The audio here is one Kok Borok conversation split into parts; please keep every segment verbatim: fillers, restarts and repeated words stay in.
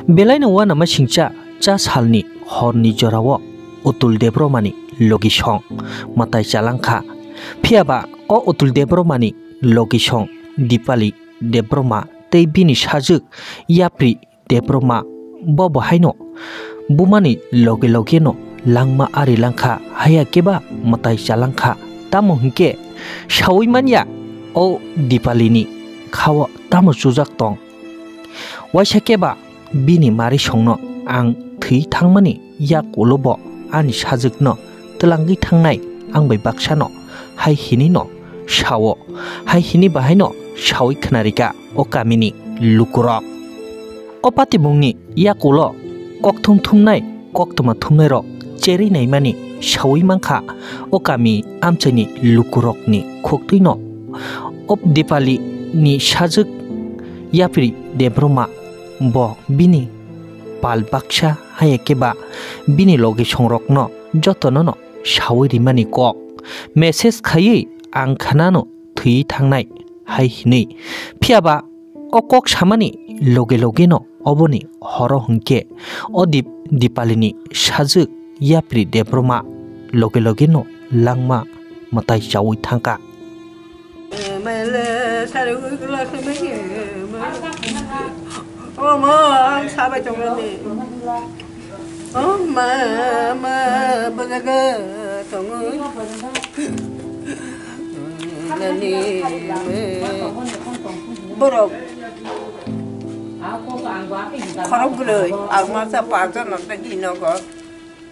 Belaino uanama singcha cha salni horni jorao Otul Debromani logisong mwtai chalangkha. Phiyaba o Otul Debromani logisong Dipali Debroma tei bini sajwk Yapri Debroma bo bo haino bumani loge logeno langma ari langkha, haya keba mwtai chalangkha. Tamo hinkhe saui manya o Dipalini khao tamo chujak tong. Waisa keba bini marisongno ang thwi thangmani yak ulo bo ani sajwkno twlangwi thangnai ang bai baksano hai hinino sao, hai hini bahaino saui khnarika o kamini lukurok. O patibungni yak ulo kokthum thumnai koktwma thumnairok cherwi naimani saui mankha o kami amchaini lukurokni khuktwino. O Dipalini sajwk Yapri Debroma bo bini pal baksa haya keba bini logisongrokno jotonono saui rimani kok message khaiwi ang khnano thwi thangnai hai hinwi. Phiyaba o kok samani loge logeno oboni horo hinkhe o Dip-, Dipalini sajwk Yapri Debroma loge logeno langma mwtai chaui thangkha. O ma, ma, bwjago tongo. Nani, borok khorok bwrwi, ang masa pajon no tei di nogo.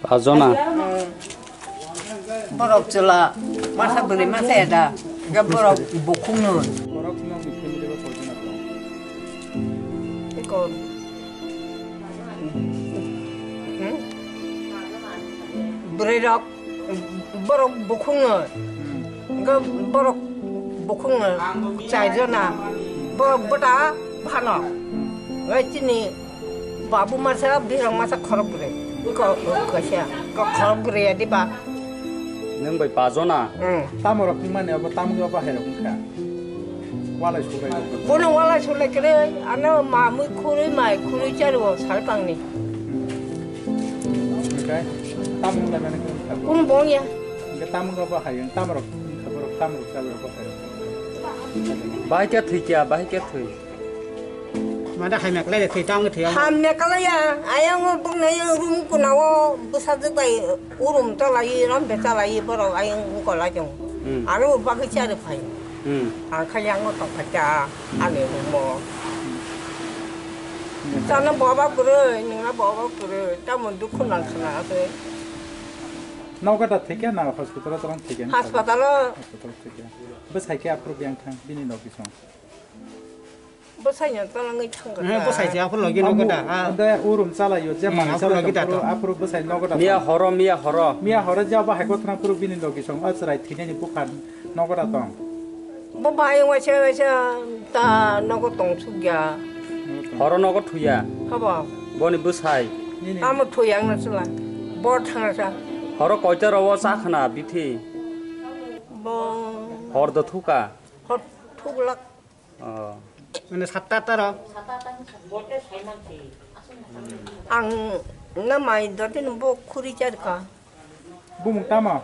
Pajona. Hmm. Borok chwla, masa bwrwi masa eda, ga borok bukhukno. Eko. Hmm? Bwrwi rok, borok bukhukno. Ga borok bukhukno chai jona. Borok bwta phano. Ga chini Babu masa, birang masa khorok bwrwi. Ko, ko, kaisa. Ko khorok bwrwi ya diba? Nwng bai pajona? Hmm. Tamo rok wngmani abo, tamo wngkha abo hai rok wngkha. Walai sulai rok. Bono walai sulai kwrwi, ano mamwi khurwi, mai khurwi chari o sal pangni. Hmm. Oke. Tamo wnglaimani wngkha bo. Kunu bo wngya. Oke, tamo wngkha bo hai, tamo rok wngkha borok, tamo rok chari rok bo hai rok. Bahai khe thwi kya, bahai khe thwi. Mada hai meklai de thwi tang thwi. Ham meklai ya, ayang o bung nai room kuna o bwsajwk bai urum chalai, rom be chalai borok ayang ko lai jong. Hmm. Aro bagwi chari phai. Hmm. Ang kha yang o tong kha cha, ani room o. Hmm. Chana boba kwrwi, ningna boba kwrwi, tamo dukhu nang khna ase. Nogo da thwi khe na hospital o tong thwi khe? Hospital o. Hospital o thwi khe. Bwsai khe aphuru biyang thang, bini nokisong. Bwsai no tolangwi thangkha. Eh, bwsai se aphuru logi nogo da, ha. Ande urum chalaio, je Hmm, manwi aphuru logi da chalaio, to. Aphuru bwsai nogo da. Miya horo, miya horo. Miya horo je abo hai kothona phuru bini logi song, a chwrai thwinani bupha nogo da tong. Bo bai waisa waisa ta nogo tong sukya. Horo nogo thuya. Habo. Boni bwsai. Nini. Tamo thuya ang na chwla. Bo thangsa. Horo koita rowo cha khna bithi. Bo. Hor do thuka. Hor thuklak. Oh. Mane satta atta ro. Ang na mai dodin bo khuri charkha. Bumung tamo?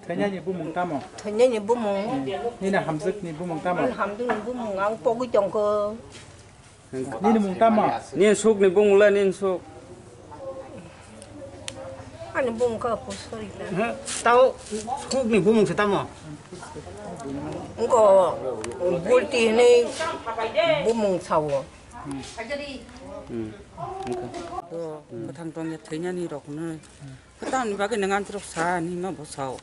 Thainyani bumung tamo? Thainyani bumung. Nini hamjwkni bumung tamo? Ang hamjwkni bumung ang pogwi tongkho. Nini mung tamo? Nini sukni bumung le nini suk. Ani bumung kha po sorry na. He, tao sukni bumung se tamo? Engko bulti hinwi bumung sao. Hmm. Wngkha. To, bwthang tongya thwinani rokno. Tamni bagwi nang antirok sa hinwi ma bo sao.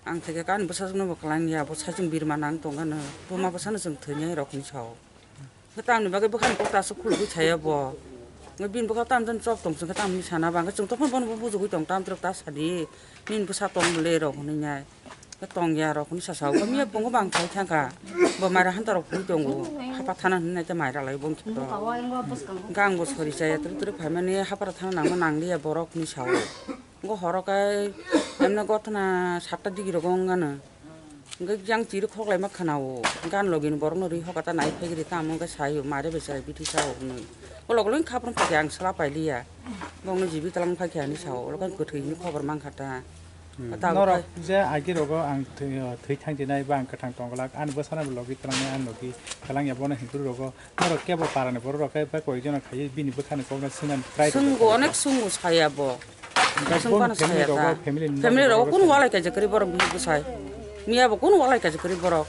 Ang theke kan bwsajwkno bo kwlangya, bo saichung birma nang tongano. Buma bwsano chwng thwinai rokni sao. Khe tamni bagwi bwkhani kokta aswk khulugwi thaya bo. Bini bwkha tamni chwng chop tong chwng khe tamni sana ba, hwnkhe chwng tongphano bono bo bujugwi tong, tamni rok ta sadi, nini bwsa tong le rok hwnwi nai. Khe tong ya rok hwnwi sasa o, miya pungo bang thai thangkha. Bo maira hanta rok phunwi tongo, hapa thana hwnwi nai khe maira lai bo wngkhe to. Hwnkhe ang bo sori chaya twrwk twrwk phaimani hapara thana nangma nangliya borok hwnwi sao. Ngo horo khe emne gothona satta digi rogo wngano. Hwnkhe yang chiri khoklaima khwnao. Gan logini borokno ri hoka ta nai phegri tamo wngkhe saio mare bai chai bithi sao hwnwi. Kolok loi khaprwng phai khe ang sla pailiya. Bongni jibi tlang phai khe ani sao, olo khe kwthwini khobor mankha ta. Hmm. Tabuk norok khai- je agi rogo ang thwi, thwi thang dinai ba ang kwthang tong glak, ani bwsano bo logi tlangnai, ani logi tlang ya bono hinkhuru rogo. Norok kebo parani borok rok khe bai koi jona khai bini bwkhani kokno swngnani try rwdi. Swngo, onek swngo saya bo. Hwnkhe swng boni phano family saya rogo, ta. Family ni family rogo borok kunu walai kaisa kwrwi borok bini bwsai. Miya bo kunu walai kaisa kwrwi borok.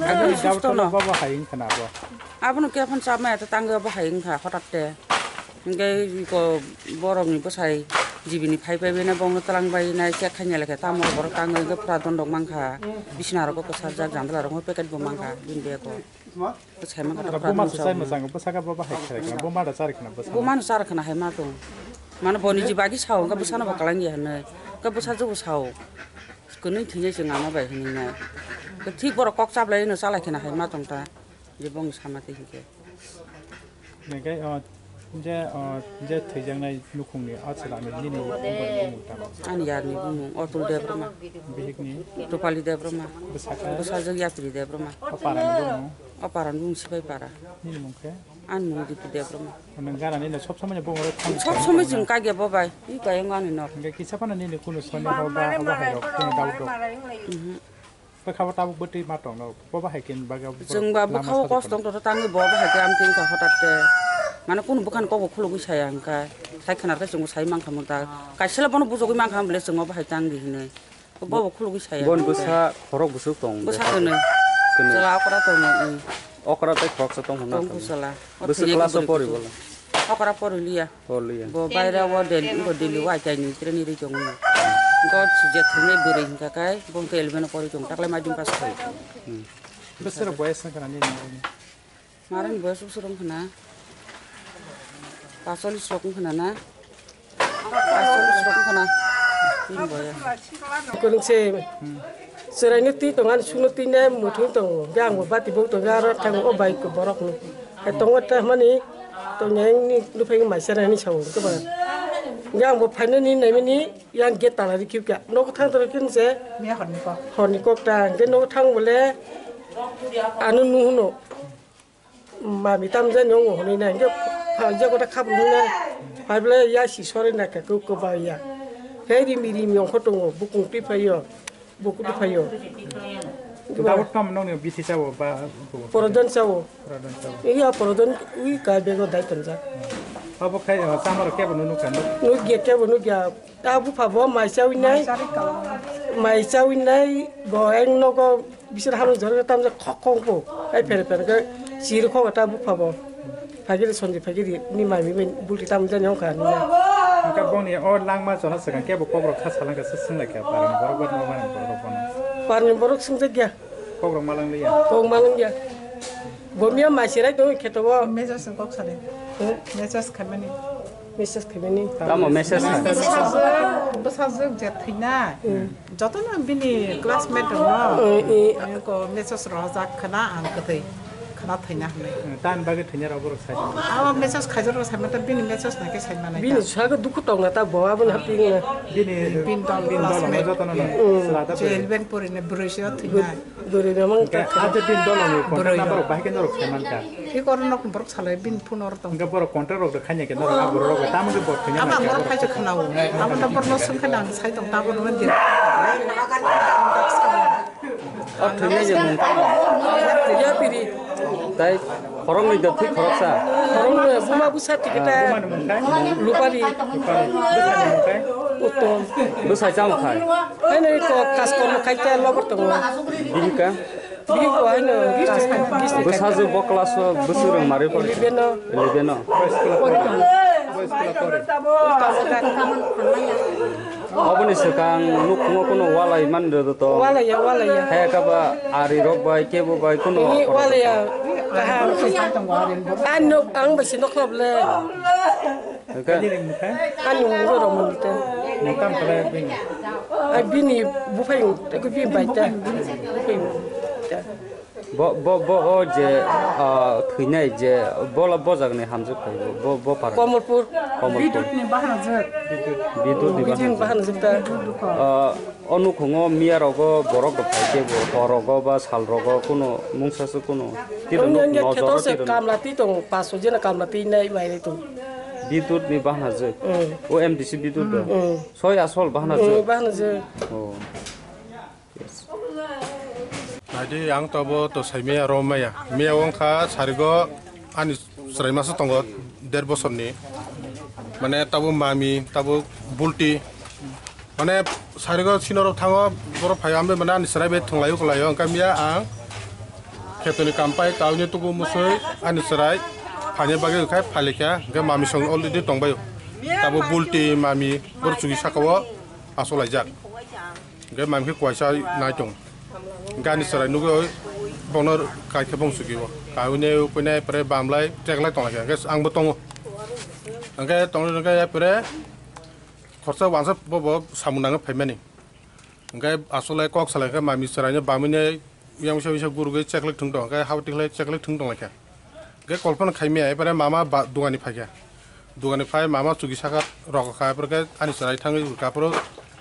Aboni susto doubt no. Bobo hai wngkha na bo. Abono khe phano chap maya ta tangwi bo hai wngkha hotat te. Hwnkhe iko borok ni bwsai jibini phai phai bini bongno twlang bai nai check khaina lekha tamo borok tangwi hwnkhe pura dondok mankha. Bisna rogo kwsarjak jandala rogo packet bo mankha bini bag o. Bwsai mankha ta pura dondok. Buma se sai mwchang bwsaka bo bahai khlai khna buma da chari khna bwsa. Buma no chari khna hai ma tong. Mane boni ji bagi sao hwnkhe bwsano bo kwlangya hinwi. Hwnkhe bwsa jugo sao. Kwnwi thwinai chwng ama bai hinwi nai. Thik borok kok chaplai no chalai khna hai ma tong ta. Je bongni sama twi hinkhe. Nengkai, o, je, o, je thwijaknai nukhungni o chwlani nini bumung tamo? Ani yarni bumung Otul Debbarma. Bihikni? Tupali Debbarma. Bwsakhe? Bwsajwk Yapri Debbarma. O parani bumung? O parani bumung Sipai para. Nini mung khe? Ani mung Dipu Debbarma. Nang ganani no sob somoi ni bumung rok thang. Sob somoi jwng kagya bo bai. I kayang ani nok. Hingke kisa phano nini kunu soni ho ba, ho ba hai rok kunu doubt rok. Mhm. Bwkha bo tabuk bwtwi ma tongno, bo bahai khe ni bagwi abo borok lama sajak. Chwng ba bwkha o kosto wng tongtho, tangwi bo bahai khe amtwi wngkha hotat khe. Mane kunu bwkhani kokbo khulugwi saya hwnkha, sai khwnar khe chwngbo sai mankha mwnta. Kaisala bono bujogwi mankha, bwle chwngno bahai tangdi hinwi. Bo bo khulugwi saya. Bon bwsa khorok bwswk tong. Bwsa kwnwi. Kwnwi. Chwla okra tongo, mm. Okra tei khoroksa tong hwnna. Tong kha. Bwswk class o pori bole? Okra pori liya. Pori liya. Bo baira o Delhi, bo Delhi o I T I ni trainee ri tongo. Go sujak thumni bwrwi hwnkha kai, bo hwnkha eleven o pori tongo, taklai madhyamik pass khai. Hmm. Bwswk boyes wngkha nini? Marani boyes bwswk wngkha na? Pasolis rok wngkha na? Pasolis rok wngkha na? Bini boyes. Kwrwngse. Chwraino twi tongo, ani sukno twi nai muthung tongo. Hwnkhe ang bo bati bo tongo, aro thango o bai borok ni. Hai tongo ta hwnmani, tongyang ni nuphai maisa rani sao hwnkhe ba. Hwnkhe ang bo phainani naimani, yang gate tala rikhi kha. Nogo thang toro khe se. Miya horni kok. Horni kok ta, hwnkhe nogo thang bole, ano nuhuno. Mami tamjani wngo hwnwi na hwnkhe phaijak khe khapru hwnwi na phai bwlai ya si sori na khe kwbang ya. Khe rimi rimi ongkho tongo bukung twi phaio, buku twi phaio. Tabuk tamo nokni bithi chao ba? Porojon chao. Porojon chao. Iya porojon ui ka bego dai tonjak. Abo khai, o, chamaro kebo nukha nuk. Nukya kebo nukya. Ta bupha bo mai chawi nai. Mai chawi nai bo eng nogo bisir hamung jor tamjak khok khok bo. Ai phere phere khe chiri khok ta bupha bo. Phagiri sonji phagiri ni mami ben bulti tam jani ongkha ni. Hwnkhe boni o langma chona swkang kebo kokrok kha salangkha se swnglai kha parni borok bai ma mani borok bono. Parni borok swngjak ya. Kokrok malang liya. Kok malang ya. Bomia mai sirai tong kheto bo. Message kok sale. Hmm? Message khamani. Message khamani. Tamo message na? Bwsajwk je thwina. Hmm. Jotono bini classmate rokno. Hmm, hmm. Ko message rojak khna ang kwthwi khna thwina hwnwi. Hmm, tan bagwi thwina rok borok sai. Abo message khaijak rok sai mata bini message na khe sai manai. Bini ta. Sago dukhu tongna ta bo aboni hapinga. Bini, bini dol, bini dol classmate. Jotono no. Hmm. Srada je puri. Eleven pori ne broi se thwina. Dori na mang ta. Aja bini dol ni contact number bahai khe norok sai man kha. Thik oro nok borok salai bini phone oro tong. Hwnkhe borok contact rok khaina khe norok a borok rok tamo khe borok khaina. Ama borok khai khe khwnao. Amo da borok no swng khe nang sai tong ta borok no dia. O thwina je mung tamo. Ya piri. Tai khorok ni da thik khorok sa. Khorok ni buma busa tikita. Buma ni mung khai? Lupari. Lupari. Busa ni mung khai? Uttom. Busa chamo khai? Hai nai ko kas kormo khai ta lobar tongo. Bihika? Bihik wa hai no kas kormo. Bwsajwk bo class o bwswk rwng mari pori? Eleven o. Eleven o. Pori tongo. Oboni swkang nukhungo kuno walai man rwdo to. Walai ya, walai ya. Haya kaba ari rok bai kebo bai kuno. Ini walai ya. Kaham. Ano ang basi nokhlop le. Ani mungo rok mun te. Mukam kala bini. Ai bini buphai, ko bi bai ta. Buphai ta. Bo, bo, bo, o je, ah, thwinai je, bo, bo jagani hamjwk phai bo, bo, bo para. Komolpur. Komolpur. Bidut ni bahana jwk. Bidut ni Bidut ni bahana jwk. Bahana jwk ta. Ah, o nukhungo miya rogo borok rok phai khe bo, hor rogo ba sal rogo kuno mungsa se kuno. Tiro nuk nojoro kheto se tiro nuk. Kamla twi tongo, paso jena kamla twi nai mai tongo. Bidut ni bahana jwk. Mm. O M D C bidut do. Mm. Soi asol bahana Mm, jwk. Bahana jwk. Oh. Naidi ang tobo to saimaya aro maya. Maya wngkha sarigo ani chwrai masa tongo der bosorni. Mane tabo mami, tabo bulti. Mane sarigo sinorok thango borok phai ambe mane ani chwrai bai thwnglaio kwlaio. Hwnkhe maya ang khetoni kam pai tauni tubu musui ani chwrai phaini bagwi hwnkhe phalikha. Hwnkhe mami song already tongbaio. Tabo bulti mami borok chugi sakao asolaijak. Hwnkhe mami khe kuaisa nai tong. Hwnkhe ani chwrai nugwi bono kai khe bong sugio. Kaui ne ukui ne pore bamlai teklai tonglaikha. Hwnkhe angbo tongo. Hwnkhe tongwi hwnkhe pore khorsa wansa bobo samung nangwi phaimani. Hwnkhe asole kok salaikha mami chwraino bamwino yang wisa wisa gurugwi cheklek thwng tong. Hwnkhe hao tikhlai cheklek thwng tonglaikha. Hwnkhe kolpana khaimya, epore mama ba dugani phaikha. Dugani phai mama chugi saka rokha, epore khe ani chwrai thangwi rwkha, aphuru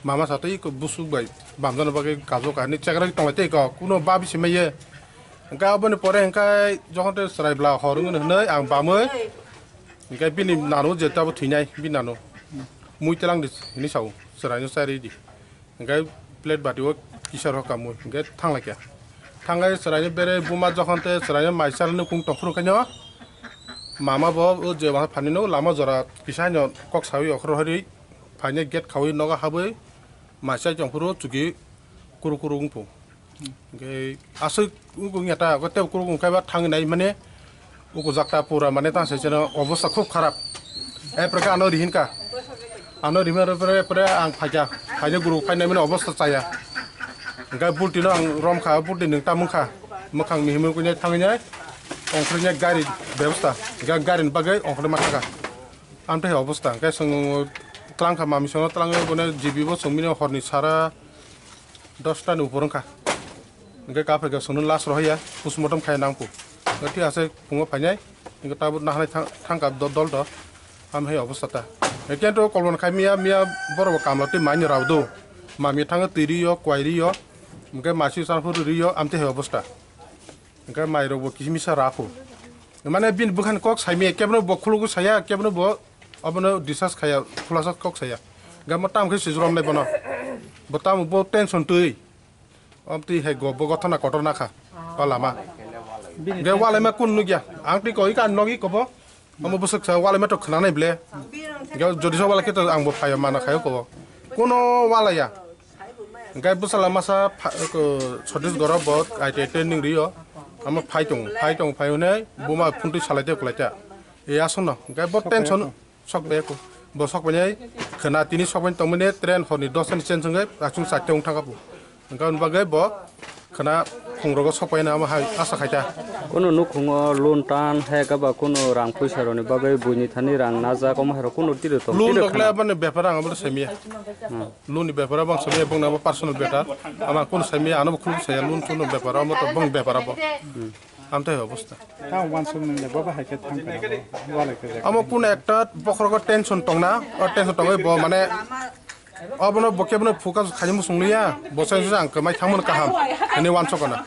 mama sa tei busuk bai bamjana bagwi gajokha hinwi chekrai tonglai tei kok, kuno ba bisi maiye. Hwnkhe aboni pore hwnkhe jokhon tei chwrai bwla hor wngwi hinwi ang bamwi, hwnkhe bini nanu je tabo thwinai, bini nanu mui twlang di hinwi sao, chwraino chai rwi di. Hwnkhe plate bati o kisa rok kamwi hwnkhe thanglaikha. Thangkhe chwraino bere buma jokhon tei chwraino mai chalni kung tongphuru khaino mama bo o je waha phanino lama jora kisa haino kok sawi okhorwi phaino gate khawi nogo habwi mai chai tongphuru chuki kuru kuru wngphu. Hwnkhe aswk Uku wngya ta, tei ukuluk wngkha ba thangwi nai mani uku jakta pura mane tang sai cheno obostha khub kharap. Epre khe ano rihin ka. Ano rihin epre, epre ang phaikha. Phaikhe guru phainai mani obostha chaya. Hwnkhe bulti no ang romkha, bulti nwng tamungkha. Mwkhang mihimwi kuinai thangwi nai ongkhorwi nai gari bebosta. Hwnkhe gari ni bagwi ongkhorwi mathakha. Amtwi hai obostha. Hwnkhe chwng tlangkha mami sono tlangwi bone G B bo chwng bini horni sara dosta ni upor wngkha. Hwnkhe ka phaikha chwngno last rohorya, postmortem khai nangkhu. Hwnkhe thik ase phungo phainai, hwnkhe tabuk nahanai thang-, thangkha do-, dol do. Am hai obostha ta. Hwnkhe to kolon khai miya, miya borok bo kamla twi maini rao do. Mami thango twi rio, kwai rio. Hwnkhe masi sanphuru rio, amtwi hai obostha. Hwnkhe mairok bo kisa misa rakhu. Mane bini bwkhani kok saimaya, kebono bo khulugwi saya, kebono bo obono discuss khaya, khulasa kok saya. Hwnkhe mo tamo khe swijwromnai bono. Bo tamo bo tension twi. Obtwi hai go bo gothona kotor nakha. O lama. Hwnkhe walaima kun nukya. Ang twi koi ka nogi kobo. Omo bwswk sa walai ma tok khwnanai ble. Ga jodi sa walai khe to ang bo phai mano khayo ko. Kuno walai ya. Ga bwsala masa pha-, ko Chhattisgarh bo I T I training rio. Amo phai tong, phai tong phai hwnwi buma phuntwi salai te kwlai ta. E aswk no. Ga bo tension sok be ko. Bo sok bai khwna tini sok bai tongmani train horni dos ni change wngwi achung charta wng thang kha bo. Hwnkhe aboni bagwi bo khwna phungrogo sok paina amo hai asa khai ta. Kuno nukhungo loan tan hai khe ba kuno rang puisa rokni bagwi buini thani rang najak omo hai rok kuno tiro tong, loan tiro rok le khwna. Aboni bepar ang abo saimya. Hmm. Loan ni bepar abo ang saimya, bongni abo personal bepar. Amo ang kuno saimya, ano bo khuluk saya loan kuno bepar amo to bong bepar abo. Hmm. Amtwi hai obostha. Ta wansuk nang le baba hai khe thang kha, walai khe. Amo kuno ekta bokhorogo tension tongna, o tension tongwi bo mane obono bo kebono focus khaini muchung liya, bo sai sai ang kwmai thangmani kaham, hwnwi wansuk kana.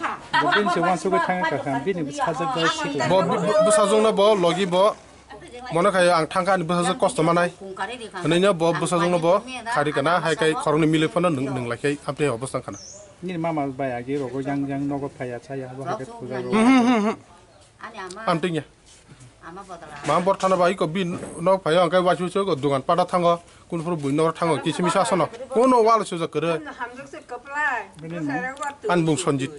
Bo bini se wansugwi thang kha kha, bini sajak bai sikla. Bo, bo, bwsajwkno bo logi bo, mone khai ang thang kha ani bwsajwk kosto manai. Hwnwi no bo bwsajwkno bo khari kana, hai khai khoroknwi milwi phano nwng, nwng lai khai amtwi obostha kana. Nini mama bai agi rogo yang yang nogo phaiya chaya, bo hai khe thujak rogo. Hmm, hmm, hmm, hmm. Ani ama. Amtwi ya. Ama bodol. Ma bor thana bai ko bin nok phaiyo, angkai wachu chu ko dugan pada thango, kun phuru bui nok thango, kichimi sa sono. Kono wal suja kere. Hamjak se kaplai. Bini no? An bung Sanjit.